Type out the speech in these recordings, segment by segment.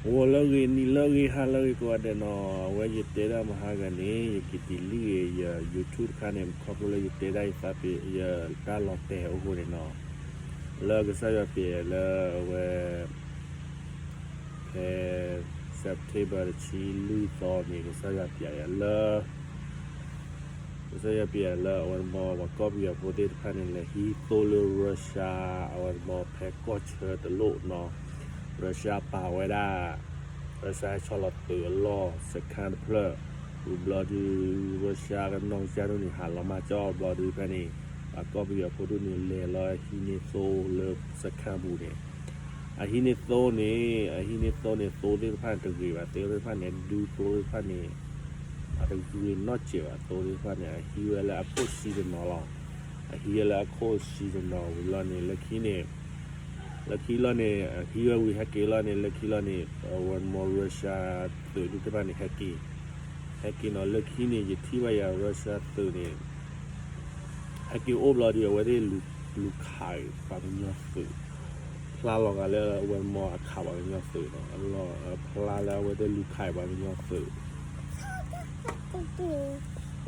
ဂီၤလၢအဂ့ၤ နံၤလၢအဂ့ၤ ဟါလၢအဂ့ၤ ကိးဂၤဒဲးနီၤ, အဝဲယတဲဒၣ်မဟါဂၤန့ၣ် ယက့ၤတ့ၢ်လံဂ့ၤ ယ YouTube တခါန့ၣ် ခီဖျိလၢယတဲဒၣ်ယသးပ့ၤ ယတၢ်လီၤတဲာ်အဃိန့ၣ်နီၤ, လၢကစၢ်ယွၤပျဲလၢအဝဲ ဖဲ September တဆံလွံၢ်သီန့ၣ် ကစၢ်ယွၤပျဲယၤလၢ ကစၢ်ယွၤပျဲလၢအဝဲတဘျီ ပှၤကီၢ်ပယီၤဖိသ့ၣ်တဖၣ်န့ၣ် လဲၤဟံးသိလၢ Russia အဝဲတဘျီ ဖဲကီၢ်ဆၢတလိၣ်နီၤ, Russia ပာ်ဝဲဒၣ် Russia ဟဲဆီလီၤသုးအလီၢ် စခန်းတဖျၢၣ်, ဝံၤဘျီဒုး Russia ကနီၢ်ကစၢ်ဒိၣ်န့ၣ် ဟးလီၤမၢ်ကၠီဘျီဒုးဖဲန့ၣ်, ပှၤကီၢ်ပယီၤဖိဒိၣ်န့ၣ် လဲၤလီၤဟံးန့ၢ်သိလၢ စခန်းပူၤန့ၣ် အဟံးန့ၢ်သိန့ၣ် အဟံးန့ၢ်သိန့ၣ် သိသ့ၣ်တဖၣ်န့ၣ်တဂ့ၤဘၣ်, သိသ့ၣ်တဖၣ်န့ၣ် ဒူသိသ့ၣ်တဖၣ်န့ၣ် အတဂ့ၤနီတစဲးဘၣ်, သိသ့ၣ်တဖၣ်န့ၣ် အဟံးဝဲလၢအခိၣ်ဆံတနီၤလီၤ, အဟံးဝဲလၢအခိၣ်ဆံတနီၤဝံၤလီၤန့ၣ် လၢခံန့ၣ် လၢခံလီၤန့ၣ် အဟံးဝဲဝံၤဟဲက့ၤလီၤန့ၣ် လၢခံလီၤန့ၣ် အဝဲမ့ၢ် Russia သုးဒုၣ်တဖၣ်န့ၣ် ဟဲက့ၤ ဟဲက့ၤနီၤ, လၢခံန့ၣ် ယထံၣ်ဘၣ်ယၤ Russia သုးန့ၣ် ဟဲက့ၤအိၣ်ဘျီဒုး အဝဲသ့ၣ် လူၤခးပှၤကညီသုး, ဖျါလီၤဂာ်လၢအဝဲမ့ၢ်အခးပှၤကညီသုးနီၤ, ဖျါလၢအဝဲသ့ၣ်လူၤခးပှၤကညီသုး,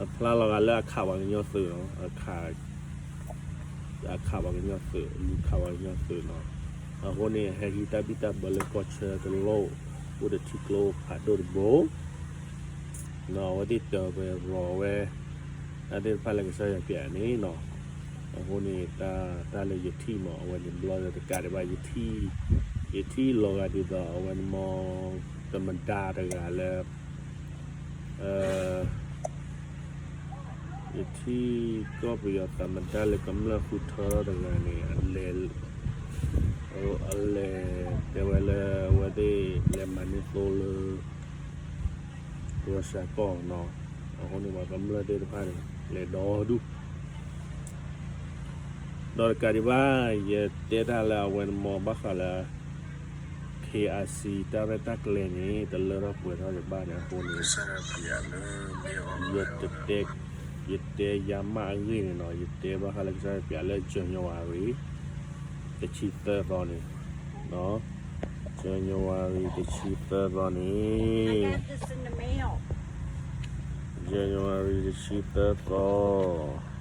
အဖျါလီၤဂာ်လၢအခးပှၤကညီသုးနီၤ, အခးပှၤကညီသုး လူၤခးပှၤကညီသုးနီၤ, အဃိန့ၣ် ဟဲဟံးတၢ်ဘံၣ်တၢ်ဘၢလၢကီၢ်ဆၢတလိၣ် အိၣ်ဒီးထံကျိဖးဒိၣ်တဘိ နီၤ, အဝဲသ့ၣ်တၢ်ပှဲၤရီၤဝဲ တၢ်သ့ၣ်တဖၣ်လၢကစၢ်ယွၤပျဲန့ၣ်နီၤ, အဃိန့ၣ် တၢ်လၢယထံၣ်မး အဝဲန့ၣ်ဘျီလၢတကးဒံးဘၣ် ယထံၣ်လီၤဂာ်ဒ်သိး အဝဲန့ၣ်မ့ၢ် သမ္မတ တဂၤလၢ ယထံၣ်ကီၢ်ပယီၤသမ္မတ လၢကမျၢၢ်ဃုထၢတဂၤန့ၣ် အလဲၤ အလဲၤတဲဝဲလၢ အဝဲသ့ၣ်လဲၤမၤန့ၢ်သိလၢ Russia ကီၢ်နီၤ, အဃိန့ၣ် ပှၤကမျၢၢ်သ့ၣ်တဖၣ်န့ၣ် လဲၤဒီဒူၣ် ဒီးတကးဒံးဘၣ် ယတဲတၢ်လၢအဝဲန့ၣ်မ့ၢ်ဘၣ်ဃးလၢ KIC တၢ်ရဲၣ်တၢ်ကျဲၤန့ၣ် တလၢထီၣ်ပှဲၤထီၣ်ဒံးဘၣ်န့ၣ် အဃိန့ၣ် ယတဲ ယတဲယါမးအဂ့ၢ်န့ၣ်နီၤ, ယတဲဘၣ်ဃးလၢကစၢ်ယွၤပျဲလၢ January တဆံသၢသီန့ၣ်, January တဆံသၢသီန့ၣ်, January တဆံသၢသီ